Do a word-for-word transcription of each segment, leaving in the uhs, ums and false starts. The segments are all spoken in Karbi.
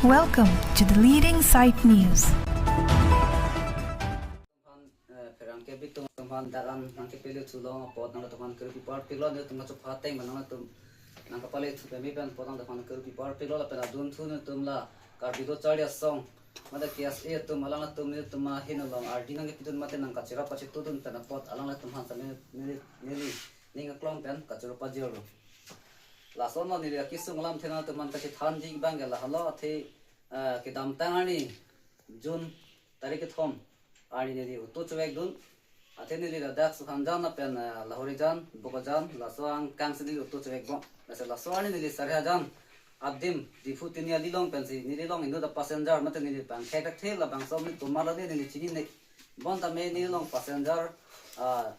Welcome to the leading site news. Aphan, eh, pherangke abitung aphan dak an nangkepele thulong apot nangtum aphan kurpi parpiklo, nangtum kachopha ateng ma nangtum nangkapale thu peme pen apot nangtum aphan kurpi parpiklo lapen adunthu nangtum la Karbi Lo Charli Asong mate K S A atum alanglitum nangtum ahin along ardi nangkepidun mate nangkacherap kachetudun pen apot alanglitum aphan sami neli neli ning aklong pen kachoro pajirlo. Lason lo neli akesung alamthe nangtum aphan kachethanji abang ke lahelo athe, eh, kedamtang arni June tarik kethom arni neli auto chevekdun. Athe neli ladak Sukhanjan lapen, eh, Lahorijan, Bokajan, laso angkang si neli auto chevekbom. Laso laso arni neli Sarihajan adim Diphu Tiniali along pensi neli along inut apassenger mate neli bang khek thekthe labangso amonit komat lo neli chinine. Bonta me neli along passenger, ah,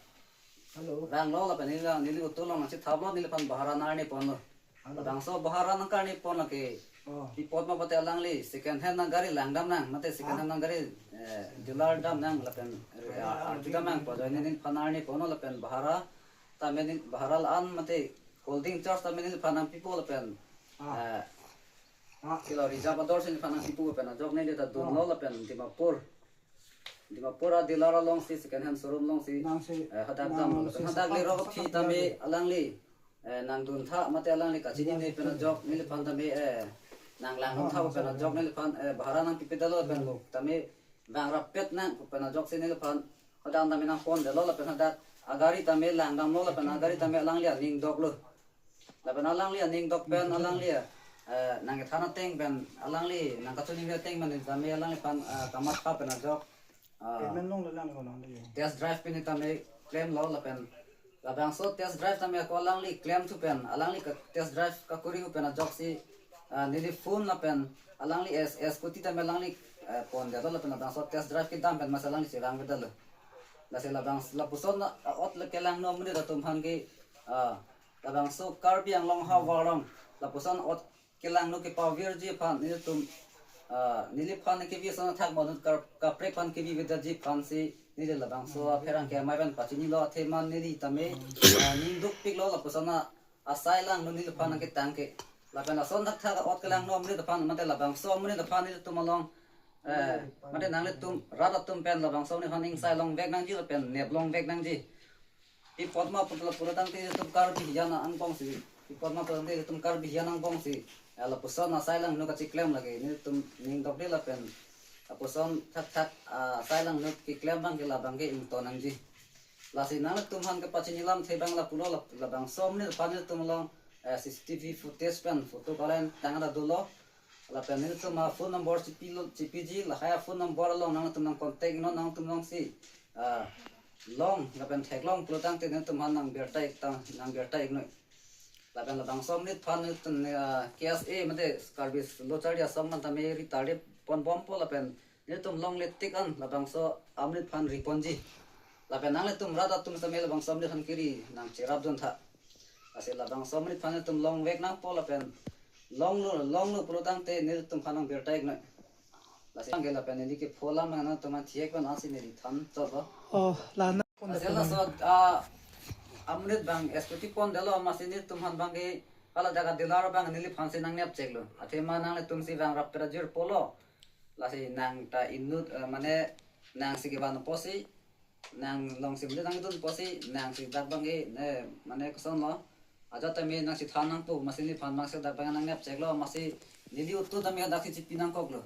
Hello. Vanglo lapen neli along, neli auto along nangchethaplo, neliphan bhara nangkarni ponlo. Hello. Labangso bhara nangkarni pon lake. Oh. Pi apot ma pute alangli second hand nang gari langdam nang, mate second hand nang gari, eh, dealer dam nang lapen, eh, ah, arju dam nang pu ajoine neliphan nangkarni ponlo lapen bhara tame neli bhara la-an mate holding charge tame neliphan nangpipo lapen, ah, eh, ah, kilo reserve ador si neliphan nangpipo lapen ajok neli ta dunlo lapen Dimapur. Dimapur a-dealer alongsi second hand showroom alongsi, nangsi, eh, hadak nang dam, nangsi hadak sepak, lirok sepak phi tame lagi. Alangli, eh, nangduntha mate alangli kachinine pen ajok neliphan tame, eh, nanglangduntha pen ajok neliphan, eh, bhara nangpipedetlo pen tame bang rappet nang pen ajoksi neliphan hadak tame nangpondetlo lapen hadak agari tame langdamlo lapen agari tame alangli aning doklo. Lapen alangli aning dok pen alangli, eh, nangkethan ateng pen alangli nangkachinine ateng pen tame alangliphan, eh, kamatha pen ajok, eh, payment long le lang ko nang le. Test drive pen tame klemlo lapen labangso test drive tame ako alangli klemthu pen alangli ka test drive kakori hu pen ajoksi, eh, neli phone lapen alangli es, es scooty tame alangli, eh, pondetlo lapen labangso test drive kedam pen masa alangli chevangvedetlo. Lasi labang lapuson a-ot le kelangno amonit atum aphan ke, ah, labangso Karbi Anglong havar along lapuson ot kelangno kepavirji aphan nelitum, ah, neliphan kevi ason athak manut kar kaprek aphan kevivedetji aphansi neli labangso apherangke amei pen pachinilo athema neli tame, ah, ning dukpiklo lapuson a asai langno neliphan nangketang ke. Lapen lason thakthak ot kelangno amonit aphan mate labangso amonit aphan nelitum along, eh, mate nanglitum rat atum pen labangso amonit aphan ingsai longvek nangji lapen nep longvek nangji. Pi apot ma putlo pura tangte nelitum Karbi hijan angbongsi. Pi apot ma pura tangte nelitum Karbi hijan angbongsi. Eh, lapuson asai langno kachiklem lake nelitum ning dokde lapen lapuson thakthak, ah, asai langno keklem abang ke labang ke ington nangji. Lasi nangtum aphan kepachini alamthe abang lapulo lap-, labangso amonit aphan nelitum along, eh, C C T V footage pen photo kalen tangda dolo. Lapen nelitum a-phone number chipilo, chipiji lahai a-phone number along nangtum nangcontact non nangtum alongsi, ah, long lapen theklong pulo tangte nelitum aphan nangbirta ik tang, nangbirta iknoi. Lapen labangso amonit aphan nelitum, ah, K S A mate Karbi Lo Charli Asong aphan tame ri tarlip ponbompo lapen nelitum longle tik an labangso amonit aphan riponji. Lapen nanglitum rat atum tame labangso amonit aphan kiri nangcherapduntha. Lasi labangso amonit aphan nelitum longvek nangpo lapen longlo, longlo pulo tangte nelitum aphan nangbirta iknoi. Lasi abang ke lapen neli kepho alam nangtum aphan thek pen lasi neli than chotlo. Oh, lana. Lasi laso, ah, amonit abang scooty pondetlo amatsi nelitum aphan abang ke hala dak a-dealer abang neliphansi nangnepcheklo. Athema nanglitumsi vang rappet ajirpolo. Lasi nang ta inut, eh, mane nangsi kevan apotsi, nang longsi beli nangdun apotsi, nangsi dak abang ke, eh, mane kosonlo. Ajat tame nangsi than nangpo, amatsi neliphan abangsi dak abang nangnepcheklo, amatsi neli auto tame daksi chipi nangkoklo.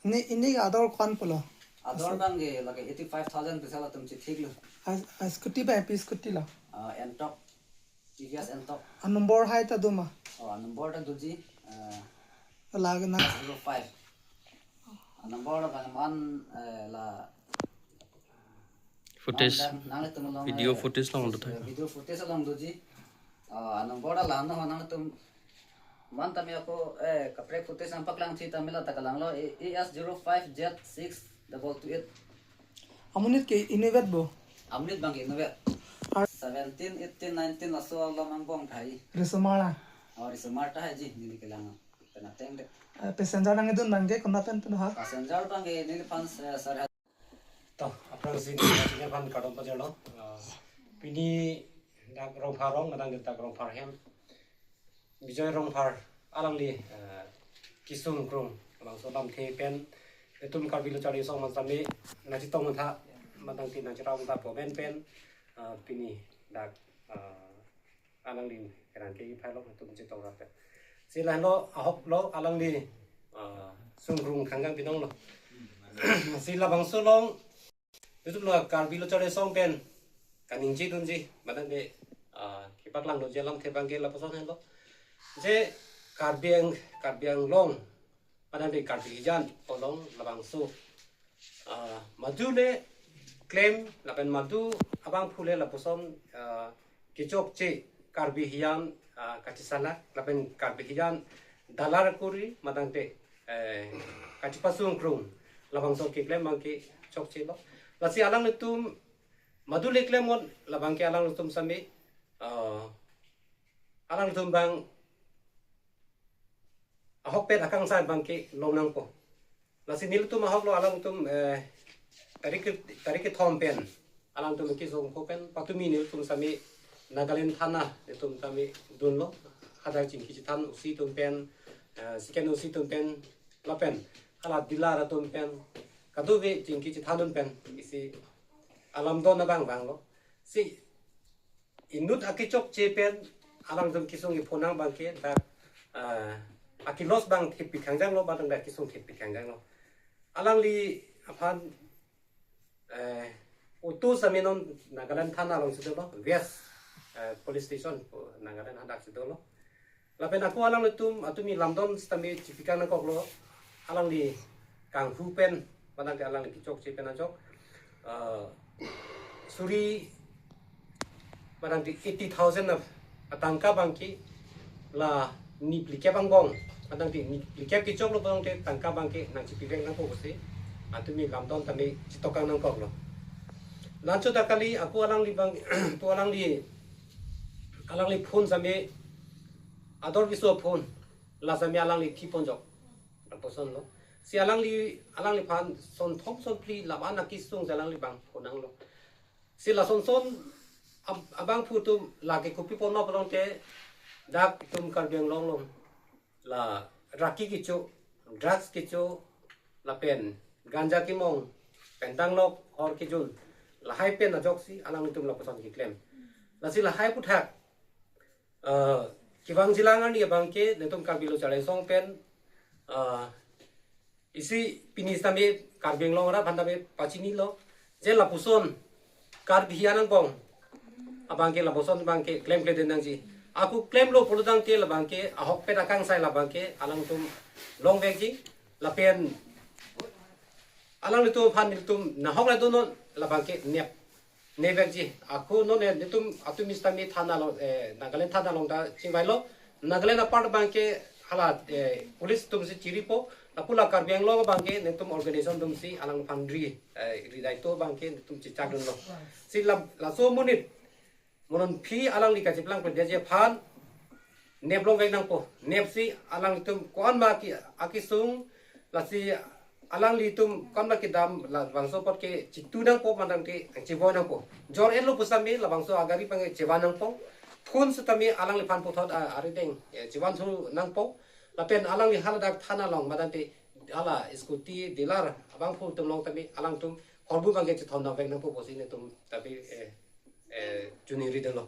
Ini, ini ador ko-an pulo? Ador abang ke lake eighty five thousand pisa latum chithiklo. A, a scooty abang pi scooty lo? Ah, Ntorq. T V S Ntorq. A number hai ta do ma? Oh, a number ta doji, eh, lake na. Zero five. A number la bang man, eh, la footage. Nang, nanglitum along, video, eh, footage along do, eh, video footage along doji. Ah, a number la no nanglitum man tame ako, eh, kaprek footage nangpaklangji tame la ta kalanglo, A S zero five Z six double two eight. Amonit ke inutvet bo? Amonit abang ke inutvet. Ar- seventeen, eighteen, nineteen laso along angbong tahai. Risomar a? Oh, risomar tahai ji, neli kelang pen ateng det. Eh, passenger nangdun abang ke konat pen pen ha? Passenger abang ke neliphan, eh, sar To, aphrangsi neli aphan kardom pajirlo. Ah, pini dak Rongphar arong, madang dak Rongphar hem. Bijoy Rongphar alangli, ah, K kesung krung, labangso alamthe pen, netum Karbi Lo Charli Asong aphan sitame nangchetong tha, matangte nangcherap tha pu amen pen, ah, pini dak, ah, alangli kerang ke iphailok netum chetong rap pen. Si lahelo ahok lo alangli, ah, sungkrung khanggang pinong lo. Si labangso along, YouTube lo Karbi Lo Charli Asong pen kaningje dunji, matangte, ah, kepaklang dunji alamthe abangke lapuson helo. Je Karbi Ang-, Karbi Anglong, matangte Karbi Hijan along labangso, ah, madu le klem, lapen madu abangphu le lapuson, ah, kechokche Karbi Hijan, ah, kachesalak, lapen Karbi Hijan dalar kuri, matangte, eh, kachepasung krung, labangso keklem abangke chokche lo. Lasi alanglitum madu le klem ngon, labangke alanglitum sitame, ah, alanglitum abang ahokpet akangsai abangke long nangpo. Lasi nelitum ahok lo alangtum, eh, tarik ke, tarik kethom pen alangtum kesung pho pen patumi nelitum sitame Nagaland Thana nelitum sitame dunlo. Hadak chingki chethan O C atum pen, eh, second O C atum pen, lapen hala dealer atum pen, kadokave chingki chethan dun pen isi alam don abang vanglo. Si inut akechokche pen alangtum kesung iphonang abangke dak, ah, ake-loss abang thepik khangjang lo, matang dak kesung thepik khangjang lo. Alangli aphan, eh, auto sitame non Nagaland Thana alongsi dolo, West, eh, Police Station, Nagaland hadaksi dolo. Lapen ako alanglitum, atumi lamdon sitame chepikang nangkok lo, alangli kanghu pen, matangte alangli kechokche pen ajok, ah, suri, matangte eighty thousand a, atangka abangke la niplikep angbong, matangte niplikep kechok lo, matangte tangka abangke nangchepivek nangpo pusi atumi lamdon sitame chetokang nangkok lo. Lanchot ta kali, ako alangli abang, to alangli, alangli phone sitame ador keso phone, la sitame alangli thipon jok. Lapuson lo. Si alangli, alangliphan sonthom sonphli laban akesung si alangli abang phonang lo. Si lason son ab-, abangphu atum lake kopi pon ma pulote dak itum Karbi Anglong along la raki kecho, drugs kecho, lapen ganja kemong, pentanglok, hor kejun, lahai pen ajoksi alanglitum lapuson keklem. Lasi lahai aphuthak, ah, kevangjilang arni abangke netum Karbi Lo Charli Asong pen, ah, isi pini sitame Karbi Anglong arat aphan sitame pachinilo, je lapuson Karbi Hijan angbong abangke lapuson abangke klemkle den nangji. Ako klemlo pulotangte labangke ahokpet akangsai labangke alangtum longvekji, lapen alanglitum aphan nelitum nahok le donon labangke nep, nepvekji. Ako non, eh, netum atumi sitame thana along, eh, Nagaland Thana along ta chingvailo. Nagaland apart abangke hala, eh, police atumsi chiripo, lapu la Karbi Anglong abangke netum organization atumsi alangphan ri, eh, ri daito abangke netum chechak dunlo. Si la, laso amonit, mo non aphi alangli kachiplang pledetji aphan nep longvek nangpo. Nepsi alanglitum ko-an ma ke akesung, lasi alanglitum ko-an ma kedam, labangso apot ke chitu nangpo, matangte chevoi nangpo. Jor-etlo pu sitame labangso agari abangke chevan nangpo. Phone sitame alangliphan puthot, ah, arideng, eh, chevan thu nangpo. Lapen alangli hala dak thana along, matangte hala scooty dealer abangphu atum along sitame alangtum hormu abangke chethon nangvek nangpo pusi netum sitame, eh, eh, choningri dunlo.